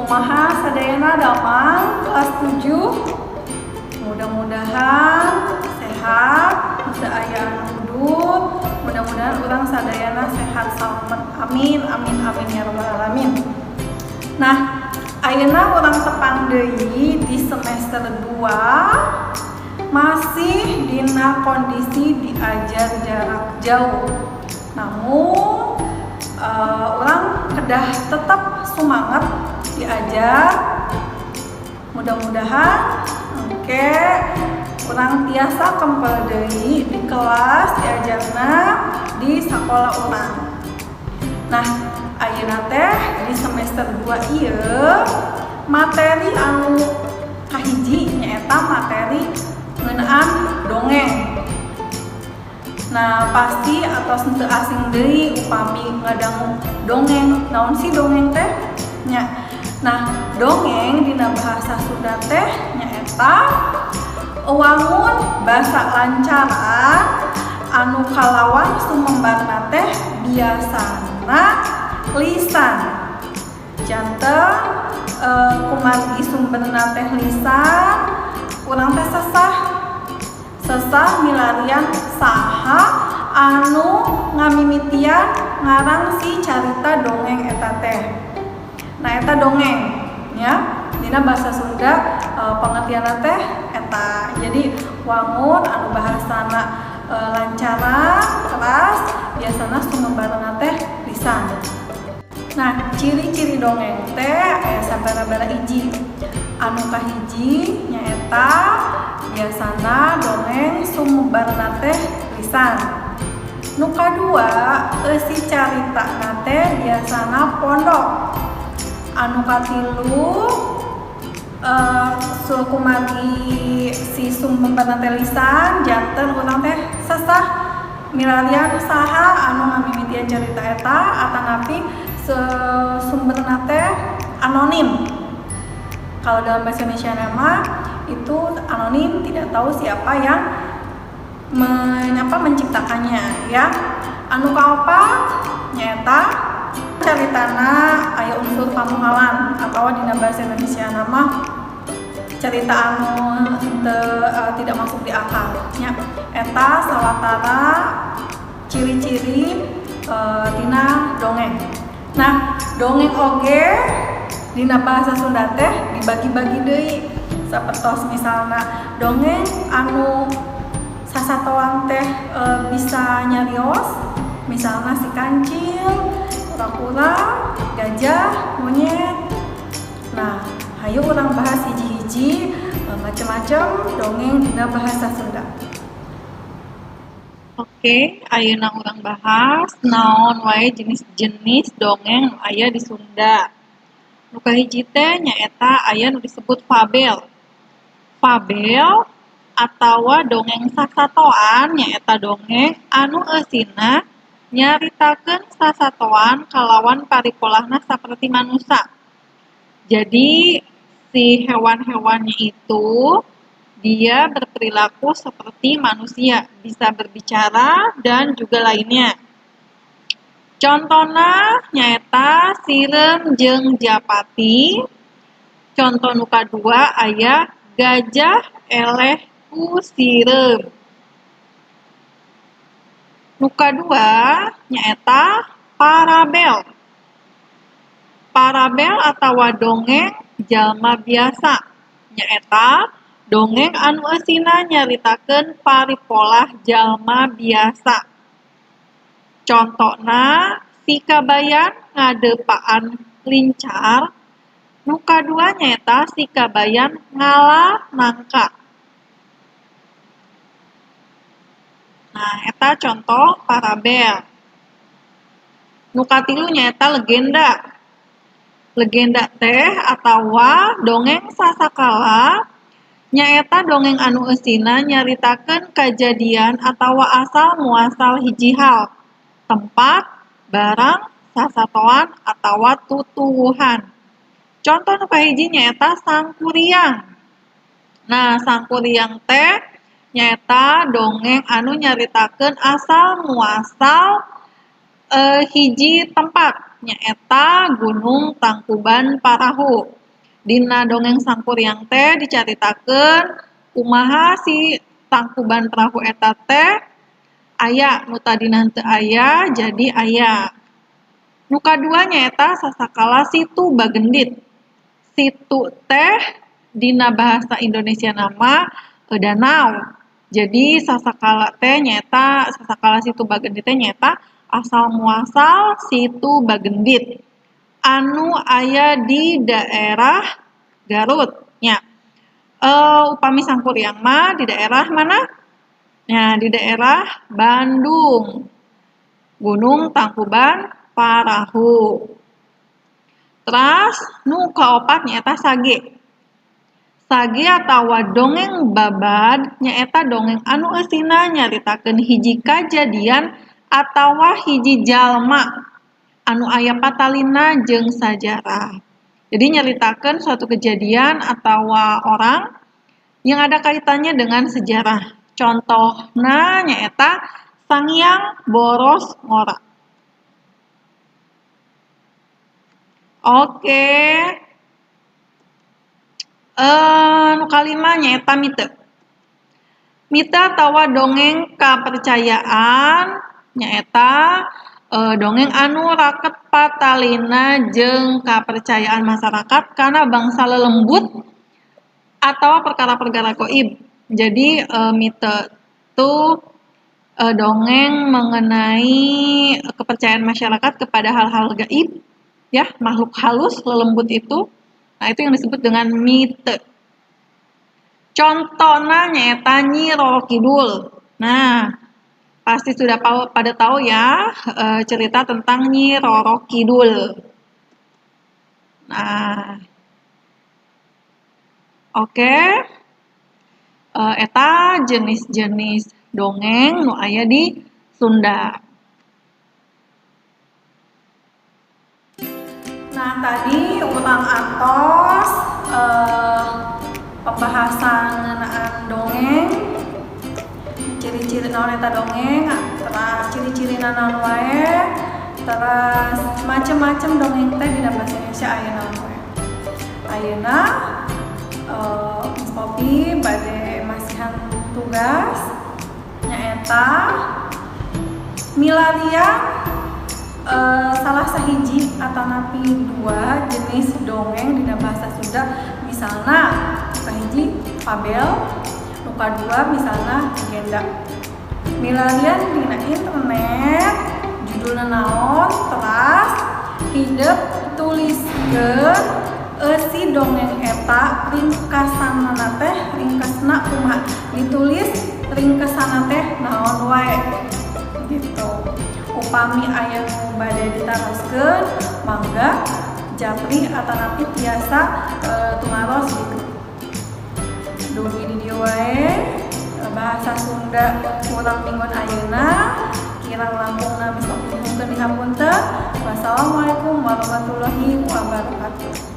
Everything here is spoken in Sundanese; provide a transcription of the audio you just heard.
Kumaha sadayana damang kelas 7? Mudah-mudahan sehat, teu aya anu udud. Mudah-mudahan urang sadayana sehat salamet. Amin amin amin ya rabbal alamin. Nah, ayeuna urang tepang deui di semester 2, masih dina kondisi diajar jarak jauh. Namun urang kedah tetap semangat diajar. Mudah-mudahan oke urang tiasa kempel deui di kelas, diajarna di sekolah urang. Nah, ayeuna teh di semester 2 ieu materi anu kahiji nyaeta materi ngeunaan dongeng. Nah, pasti atau teu asing deui upami ngadangu dongeng. Naon sih dongeng teh? Nya. Nah, dongeng dina bahasa Sunda teh nyaeta wangun basa lancaran anu kalawan sumembarna teh biasana lisan. Janten kumargi sumberna teh lisan, urang teh sesah sesah milarian saha anu ngamimitian ngarang si carita dongeng eta teh. Nah, eta dongeng ya. Dina bahasa Sunda pengertianna teh eta. Jadi wangun anu bahasana lancaran keras, biasana sumembarna teh lisan. Nah, ciri-ciri dongeng teh aya sabaraha hiji. Anu kahiji nyaeta biasana dongeng sumembarna teh lisan. Nu kadua, eusi caritana teh biasana pondok. Anu katilu, kumargi si sumembarna teh lisan, janten urang teh sesah milarian saha anu ngamimitian carita eta, atanapi sumberna teh anonim. Kalau dalam bahasa Indonesia nama itu anonim, tidak tahu siapa yang menciptakannya ya. Anu kaopat nyaeta caritana aya unsur pamuhalan atau dina bahasa Indonesia nama cerita anu tidak masuk di akal nya. Eta sawatara ciri-ciri tina dongeng. Nah, dongeng oge dina bahasa Sunda teh dibagi-bagi deui, sapertos misalna dongeng anu sasatoan teh bisa nyarios, misalna si kancil, kura-kura, gajah, monyet. Nah, hayu urang bahas hiji-hiji macam-macam dongeng dina bahasa Sunda. Oke, ayeuna urang bahas naon wae jenis-jenis dongeng nu aya di Sunda. Nu kahiji teh nyaeta aya nu disebut fabel. Fabel atawa dongeng sasatoan nyaeta dongeng anu eusina nyaritakeun sasatoan kalawan paripolahna saperti manusa. Jadi si hewan-hewannya itu dia berperilaku seperti manusia, bisa berbicara dan juga lainnya. Contohna nyaeta Sireum jeung Japati. Contoh nu kadua aya Gajah Eleh ku Sireum. Nu kadua nyaeta parabel. Parabel atawa dongeng jalma biasa nyaeta dongeng anu eusina nyaritakeun paripolah jalma biasa. Contona si kabayan ngadeupaan lincar. Nu kadua nyaeta si kabayan ngala nangka. Nah, eta contoh parabel. Nu katilu nyaeta legenda. Legenda teh atawa dongeng sasakala nyaeta dongeng anu eusina nyaritakeun kajadian atawa asal muasal hiji hal, tempat, barang, sasatoan atawa tutuwuhan. Contoh nu kahiji nyaeta Sangkuriang. Nah, Sangkuriang teh nyaeta dongeng anu nyaritakeun asal muasal hiji tempat. nyaeta Gunung Tangkuban Parahu. Dina dongeng Sangkuriang teh dicaritakeun kumaha si Tangkuban Perahu eta teh aya nu tadina henteu aya jadi aya. Nu kadua nyaeta sasakala Situ Bagendit. Situ teh dina bahasa Indonesia nama danau. Jadi sasakala teh nyaeta sasakala Situ Bagendit teh nyaeta asal muasal Situ Bagendit anu aya di daerah Garut nya. Upami Sangkuriang mah di daerah mana? Nah, di daerah Bandung. Gunung Tangkuban Parahu. Teras nu kaopat nyaeta sage. Sage atawa dongeng babad nyaeta dongeng anu eusina nyaritakeun hiji kajadian atawa hiji jalma anu aya patalina jeung sajarah. Jadi nyaritakeun suatu kejadian atawa orang yang ada kaitannya dengan sejarah. Contohna nyaeta Sangiang Boros Ngora. Oke. Nu kalima nyaeta mite. Mite atawa dongeng kapercayaan nyaeta dongeng anu raket patalina jeung kapercayaan masyarakat karena bangsa lelembut atau perkara-perkara goib. Jadi mite itu dongeng mengenai kepercayaan masyarakat kepada hal-hal gaib, ya, makhluk halus lelembut itu. Nah, itu yang disebut dengan mite. Contohnya nyaeta Nyi Roro Kidul. Nah, pasti sudah pada tahu ya cerita tentang Nyi Roro Kidul. Nah, oke. Eta jenis-jenis dongeng nu aya di Sunda. Nah, tadi urang atos pembahasan ngeunaan dongeng, ciri-ciri naon eta dongeng, terus ciri-ciri naon wae, terus macem-macem dongeng teh dina bahasa Indonesia aya naon wae. Ayeuna Miss Poppy bade masihan tugas nyaeta milarian salah sahiji atanapi dua jenis dongeng dina bahasa Sunda, misalna kahiji fabel, nu kadua misalna legenda. Milarian dina internet judulna naon, teras hidep tuliskeun eusi dongeng eta ringkasanana teh ringkasna kumaha, ditulis ringkesanna teh naon wae gitu. Upami aya nu bade ditaroskeun mangga japri atanapi tiasa tumaros gitu. Dugi di dieu wae bahasa Sunda urang minggon ayeuna, kirang langkungna Miss Poppy nyuhunkeun dihapunten. Wassalamualaikum warahmatullahi wabarakatuh.